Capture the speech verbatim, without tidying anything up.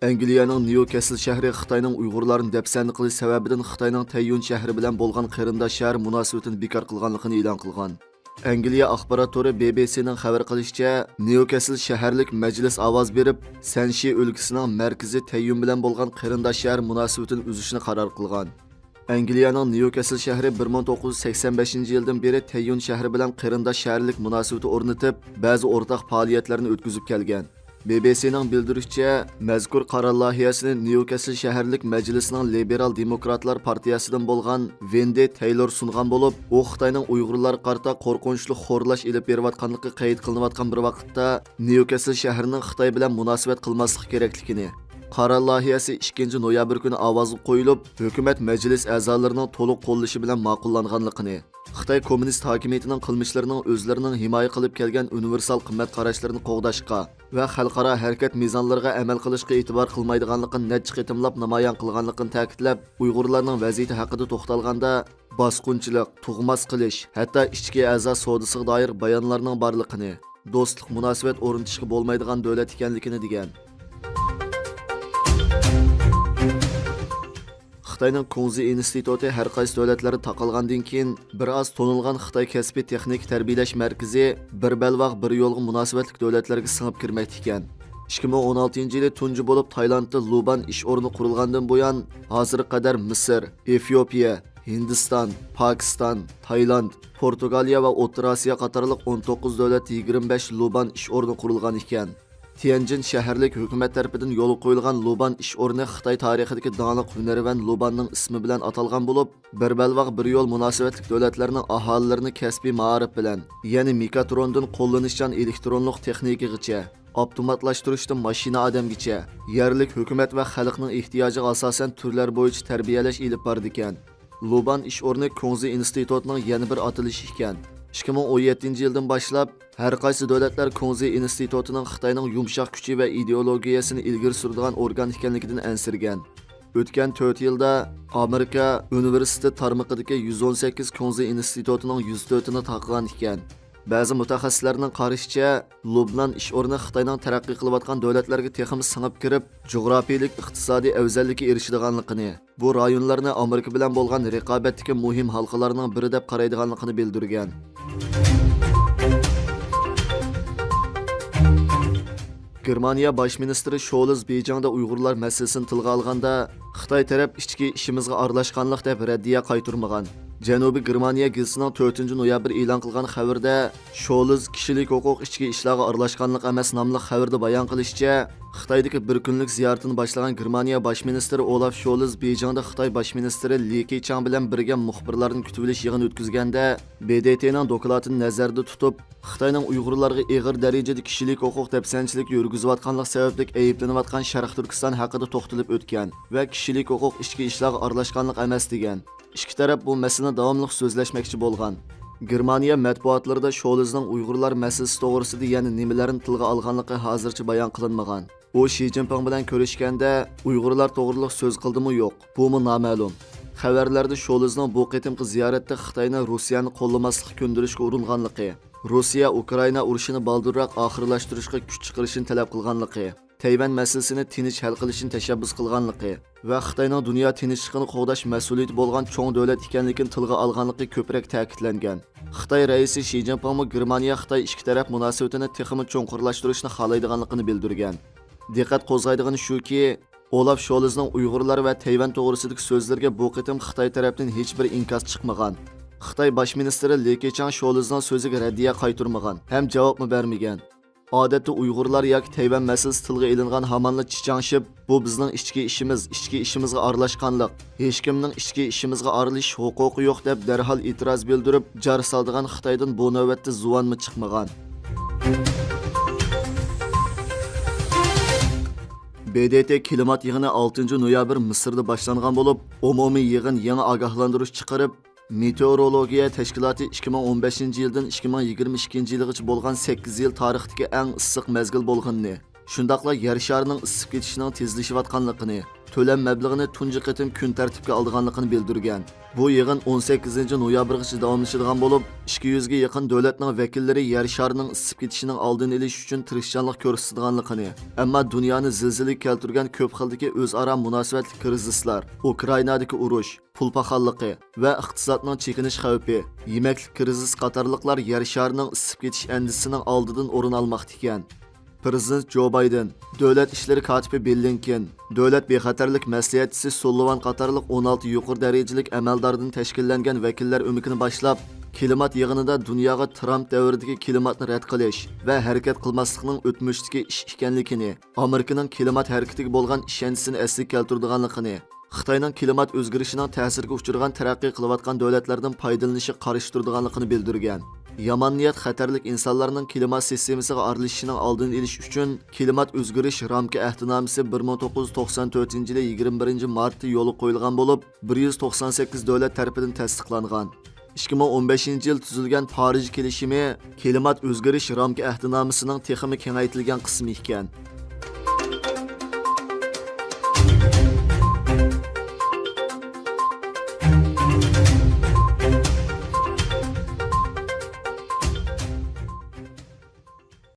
ئەنگلىيەنىڭ نيۇكەسل شەھىرى خىتاينىڭ ئۇيغۇرلارنى دەپسەندە قىلىش سەۋەبىدىن خىتاينىڭ تەييۇن شەھىرى بىلەن بولغان قېرىنداش شەھەر مۇناسىۋىتىنى بىكار قىلغانلىقىنى ئېلان قىلغان. ئەنگلىيە ئاخبارات تورى بى بى سىنىڭ خەۋەر قىلىشىچە، نيۇكەسل شەھەرلىك مەجلىس ئاۋاز بېرىپ، سەنشى ئۆلكىسىنىڭ مەركىزى تەييۇن بىلەن بولغان قېرىنداش شەھەر مۇناسىۋىتىنى ئۈزۈشنى قارار قىلغان. ئەنگلىيەنىڭ نيۇكەسل شەھىرى بىر مىڭ توققۇز يۈز سەكسەن بەشىنچى يىلدىن بېرى تەييۇن شەھىرى بىلەن قېرىنداش شەھەرلىك مۇناسىۋىتى ئورنىتىپ، بەزى ئورتاق پائالىيەتلەرنى ئۆتكۈزۈپ كەلگەن. بى بى سىنىڭ بىلدۈرۈشىچە، مەزكۇر قارار لايىھەسىنى نيۇكەسل شەھەرلىك مەجلىسىنىڭ لىبېرال دېموكراتلار پارتىيەسىدىن بولغان ۋېندى تەيلور سۇنغان بولۇپ، ئۇ خىتاينىڭ ئۇيغۇرلارغا قارىتا قورقۇنچلۇق خورلاش ئېلىپ بېرىۋاتقانلىقى قەيت قىلىنىۋاتقان بىر ۋاقىتتا، نيۇكەسل شەھىرىنىڭ خىتاي بىلەن مۇناسىۋەت قىلماسلىقى كېرەكلىكىنى، قارار لايىھەسى ئىككىنچى نويابىر كۈنى ئاۋازغا قويۇلۇپ، ھۆكۈمەت مەجلىس ئەزالىرىنىڭ تولۇق قوللىشى بىلەن ماقۇللانغانلىقىنى، خىتاي كوممۇنىست ھاكىمىيىتىنىڭ قىلمىشلىرىنىڭ ئۆزلىرىنىڭ ھىمايە قىلىپ كەلگەن ئۇنىۋېرسال قىممەت قاراشلىرىنى قوغداشقا ۋە خەلقئارا ھەرىكەت مىزانلىرىغا ئەمەل قىلىشقا ئېتىبار قىلمايدىغانلىقىنى نەچچە قېتىملاپ نامايان قىلغانلىقىنى تەكىتلەپ، ئۇيغۇرلارنىڭ ۋەزىيىتى ھەققىدە توختالغاندا، باسقۇنچىلىق، تۇغماس قىلىش، ھەتتا ئىچكى ئەزا سودىسىغا دائىر بايانلارنىڭ بارلىقىنى، دوستلۇق مۇناسىۋەت ئورنىتىشقا بولمايدىغان دۆلەت ئىكەنلىكىنى دېگەن. خىتاينىڭ كۇڭزى ئىنستىتۇتى ھەر قايسى دۆلەتلەردە تاقالغاندىن كېيىن، بىر ئاز تونۇلغان خىتاي كەسپىي تېخنىكا تەربىيەلەش مەركىزى بىر بەلباغ، بىر يولغا مۇناسىۋەتلىك دۆلەتلەرگە سىڭىپ كىرمەكتە ئىكەن. ئىككى مىڭ ئون ئالتىنچى يىلى تۇنجى بولۇپ تايلاندتا لۇبان ئىش ئورنى قۇرۇلغاندىن بۇيان، ھازىرغا قەدەر مىسىر، ئېفىيوپىيە، ھىندىستان، پاكىستان، تايلاند، پورتۇگالىيە ۋە ئوتتۇرا ئاسىيا قاتارلىق ئون توققۇز دۆلەتتە يىگىرمە بەش لۇبان ئىش ئورنى قۇرۇلغان ئىكەن. تيەنجىن شەھەرلىك ھۆكۈمەت تەرىپىدىن يولغا قويۇلغان لۇبان ئىش ئورنى خىتاي تارىخىدىكى داڭلىق ھۈنەرۋەن لۇباننىڭ ئىسمى بىلەن ئاتالغان بولۇپ، بىر بەلباغ، بىر يول مۇناسىۋەتلىك دۆلەتلەرنىڭ ئاھالىلىرىنى كەسپىي مائارىپ بىلەن، يەنى مېكاتروندىن قوللىنىشچان ئېلېكترونلۇق تېخنىكىغىچە، ئاپتوماتلاشتۇرۇشتىن ماشىنا ئادەمگىچە، يەرلىك ھۆكۈمەت ۋە خەلقنىڭ ئېھتىياجىغا ئاساسەن تۈرلەر بويىچە تەربىيەلەش ئېلىپ بارىدىكەن. لۇبان ئىش ئورنى كۇڭزى ئىنستىتۇتىنىڭ يەنە بىر ئاتىلىشى ئىكەن. ئىككى مىڭ ئون يەتتىنچى يىلدىن باشلاپ، ھەر قايسى دۆلەتلەر كۇڭزى ئىنستىتۇتىنىڭ خىتاينىڭ يۇمشاق كۈچى ۋە ئىدېئولوگىيەسىنى ئىلگىرى سۈرىدىغان ئورگان ئىكەنلىكىدىن ئەنسىرىگەن. ئۆتكەن تۆت يىلدا ئامېرىكا ئۇنىۋېرسىتېت تارمىقىدىكى يۈز ئون سەككىز كۇڭزى ئىنستىتۇتىنىڭ يۈز تۆتىنى تاقىغان ئىكەن. بەزى مۇتەخەسسىسلەرنىڭ قارىشىچە، لۇبنان ئىش ئورنى خىتاينىڭ تەرەققىي قىلىۋاتقان دۆلەتلەرگە تېخىمۇ سىڭىپ كىرىپ، جۇغراپىيىلىك ئىقتىسادىي ئەۋزەللىككە ئېرىشىدىغانلىقىنى، بۇ رايونلارنى ئامېرىكا بىلەن بولغان رىقابەتتىكى مۇھىم ھالقىلارنىڭ بىرى دەپ قارايدىغانلىقىنى بىلدۈرگەن. گېرمانىيە باش مىنىستىرى شولز بېيجىڭدا ئۇيغۇرلار مەسىلىسىنى تىلغا ئالغاندا، خىتاي تەرەپ ئىچكى ئىشىمىزغا ئارىلاشقانلىق دەپ رەددىيە قايتۇرمىغان. جەنۇبىي گېرمانىيە گېزىتىنىڭ تۆتىنچى نويابىر ئېلان قىلغان خەۋىرىدە، شولز كىشىلىك ھوقۇق ئىچكى ئىشلارغا ئارىلاشقانلىق ئەمەس ناملىق خەۋىرىدە بايان قىلىشىچە، خىتايدىكى بىر كۈنلۈك زىيارىتىنى باشلىغان گېرمانىيە باش مىنىستىرى ئولاف شولز بېيجىڭدا خىتاي باش مىنىستىرى لى كېچاڭ بىلەن بىرگە مۇخبىرلاردىن كۈتۈۋېلىش يىغىنى ئۆتكۈزگەندە، ب د ت نىڭ دوكلاتىنى نەزەردە تۇتۇپ، خىتاينىڭ ئۇيغۇرلارغا ئېغىر دەرىجىدە كىشىلىك ھوقۇق دەپسەندىچىلىكى يۈرگۈزۈۋاتقانلىقى سەۋەبلىك ئەيىبلىنىۋاتقان شەرقىي تۈركىستان ھەققىدە توختىلىپ ئۆتكەن ۋە كىشىلىك ھوقۇق ئىچكى ئىشلارغا ئارىلاشقانلىق ئەمەس دېگەن. ئىككى تەرەپ بۇ مەسىلىنى داۋاملىق سۆزلەشمەكچى بولغان. گېرمانىيە مەتبۇئاتلىرىدا شولزنىڭ ئۇيغۇرلار مەسىلىسى توغرىسىدا يەنە نېمىلەرنى تىلغا ئالغانلىقى ھازىرچە بايان قىلىنمىغان. ئۇ شى جىنپىڭ بىلەن كۆرۈشكەندە ئۇيغۇرلار توغرىلىق سۆز قىلدىمۇ يوق، بۇمۇ نامەلۇم. خەۋەرلەردە شولزنىڭ بۇ قېتىمقى زىيارەتتە خىتاينى روسىيەنى قوللىماسلىققا كۆندۈرۈشكە ئۇرۇنغانلىقى، روسىيە ئۇكرائىنا ئۇرۇشىنى بالدۇرراق ئاخىرلاشتۇرۇشقا كۈچ چىقىرىشىنى تەلەپ قىلغانلىقى، تەيۋەن مەسىلىسىنى تىنچ ھەل قىلىشنى تەشەببۇس قىلغانلىقى ۋە خىتاينىڭ دۇنيا تىنچلىقىنى قوغداش مەسئۇلىيىتى بولغان چوڭ دۆلەت ئىكەنلىكىنى تىلغا ئالغانلىقى كۆپرەك تەكىتلەنگەن. خىتاي رەئىسى شى جىنپىڭمۇ گېرمانىيە خىتاي ئىككى تەرەپ مۇناسىۋىتىنى تېخىمۇ چوڭقۇرلاشتۇرۇشنى خالايدىغانلىقىنى بىلدۈرگەن. دىققەت قوزغايدىغىنى شۇكى، ئولاف شولزنىڭ ئۇيغۇرلار ۋە تەيۋەن توغرىسىدىكى سۆزلىرىگە بۇ قېتىم خىتاي تەرەپتىن ھېچبىر ئىنكاس چىقمىغان. خىتاي باش مىنىستىرى لى كېچاڭ شولزنىڭ سۆزىگە رەددىيە قايتۇرمىغان ھەم جاۋابمۇ بەرمىگەن. ئادەتتە ئۇيغۇرلار ياكى تەيۋەن مەسىلىسى تىلغا ئېلىنغان ھامانلا چىچاڭشىپ، بۇ بىزنىڭ ئىچكى ئىشىمىز، ئىچكى ئىشىمىزغا ئارىلاشقانلىق، ھېچكىمنىڭ ئىچكى ئىشىمىزغا ئارىلىشىش ھوقۇقى يوق دەپ دەرھال ئېتىراز بىلدۈرۈپ، جار سالىدىغان خىتايدىن بۇ نۆۋەتتە زۇۋانمۇ چىقمىغان. ب د ت كىلىمات يىغىنى ئالتىنچى نويابىر مىسىردا باشلانغان بولۇپ، ئومۇمىي يىغىن يېڭى ئاگاھلاندۇرۇش چىقىرىپ، مېتېئورولوگىيە تەشكىلاتى ئىككى مىڭ ئون بەشىنچى يىلدىن ئىككى مىڭ يىگىرمە ئىككىنچى يىلغىچە بولغان سەككىز يىل تارىختىكى ئەڭ ئىسسىق مەزگىل بولغىنىنى، شۇنداقلا يەر شارىنىڭ ئىسسىپ كېتىشىنىڭ تېزلىشىۋاتقانلىقىنى، تۆلەم مەبلىغىنى تۇنجى قېتىم كۈن تەرتىپكە ئالىدىغانلىقىنى بىلدۈرگەن. بۇ يىغىن ئون سەككىزىنچى نويابىرغىچە داۋاملىشىدىغان بولۇپ، ئىككى يۈزگە يېقىن دۆلەتنىڭ ۋەكىللىرى يەر شارىنىڭ ئىسسىپ كېتىشىنىڭ ئالدىنى ئېلىش ئۈچۈن تىرىشچانلىق كۆرسىتىدىغانلىقىنى، ئەمما دۇنيانى زىلزىلىگە كەلتۈرگەن كۆپ خىلدىكى ئۆزئارا مۇناسىۋەتلىك كىرىزىسلار، ئۇكرائىنادىكى ئۇرۇش، پۇل پاخاللىقى ۋە ئىقتىسادنىڭ چېكىنىش خەۋپى، يېمەكلىك كىرىزىسى قاتارلىقلار يەر شارىنىڭ ئىسسىپ كېتىش ئەندىزىسىنىڭ ئالدىدىن ئورۇن ئالماقتا ئىكەن. پىرېزىدېنت جو بايدېن، دۆلەت ئىشلىرى كاتىپى بىللىنكېن، دۆلەت بىخەتەرلىك مەسلىھەتچىسى سۇللىۋان قاتارلىق ئون ئالتە يۇقىرى دەرىجىلىك ئەمەلداردىن تەشكىللەنگەن ۋەكىللەر ئۆمىكىنى باشلاپ، كىلىمات يىغىنىدا دۇنياغا ترامپ دەۋرىدىكى كىلىماتنى رەت قىلىش ۋە ھەرىكەت قىلماسلىقنىڭ ئۆتمۈشتىكى ئىش ئىكەنلىكىنى، ئامېرىكىنىڭ كىلىمات ھەرىكىتىگە بولغان ئىشەنچىسىنى ئەسلىگە كەلتۈرىدىغانلىقىنى، خىتاينىڭ كىلىمات ئۆزگىرىشىنىڭ تەسىرىگە ئۇچرىغان تەرەققىي قىلىۋاتقان دۆلەتلەردىن پايدىلىنىشىغا قارشى تۇرىدىغانلىقىنى بىلدۈرگەن. يامان نىيەت خەتەرلىك ئىنسانلارنىڭ كىلىمات سىستېمىسىغا ئارىلىشىشىنىڭ ئالدىنى ئېلىش ئۈچۈن كىلىمات ئۆزگىرىش رامكا ئەھدىنامىسى بىر مىڭ توققۇز يۈز توقسان تۆتىنچى يىلى يىگىرمە بىرىنچى مارتتا يولغا قويۇلغان بولۇپ، بىر يۈز توقسان سەككىز دۆلەت تەرىپىدىن تەستىقلانغان. ئىككى مىڭ ئون بەشىنچى يىل تۈزۈلگەن پارىژ كېلىشىمى كىلىمات ئۆزگىرىش رامكا ئەھدىنامىسىنىڭ تېخىمۇ كېڭەيتىلگەن قىسمى ئىكەن.